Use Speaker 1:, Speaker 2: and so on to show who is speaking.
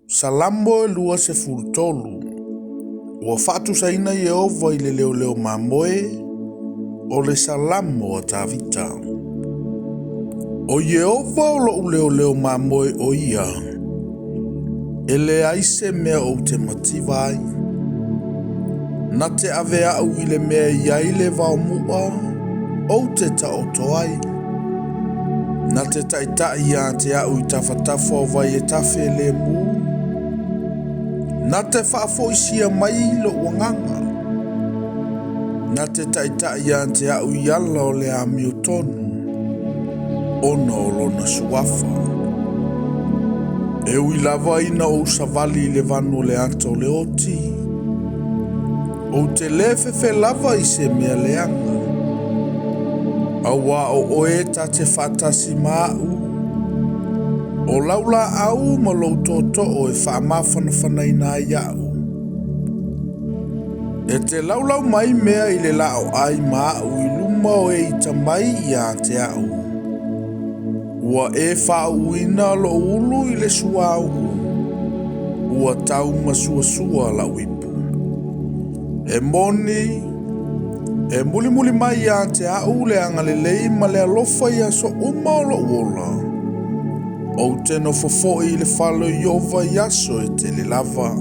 Speaker 1: Salamo e 23. Ua faatusaina Ieova i le leoleo mamoe, o le Salamo a Tavita. O Ieova o lo'u leoleo mamoe o ia, e leai se mea ou te mativa ai. Na te ave a'u i le mea e i ai le vaomu'a, ou te taoto ai. Na te ta'ita'i ia te a'u i tafatafa o vai e tafe lemu. Na te faafoisia mai lo'u agaga. Na te ta'ita'i ia te a'u i ala o le amiotonu, ona o lona suafa. E ui lava ina ou savali i le vanu o le ata o le oti, ou te lē fefe lava i se mea leaga. Auā o oe ta te faatasi ma a'u, o lau laau ma lou tootoo e faamafanafanaina ai a'u. E te laulau mai mea i le laoai ma a'u i luma o e ita mai ia te a'u. Ua e faauuina lo'u ulu i le suauu, ua taumasuasua la'u ipu. E moni, e mulimuli mai ia te a'u le agalelei ma le alofa i aso uma o lo'u ola. Ou te nofo foi i le fale o Ieova i aso e tele lava.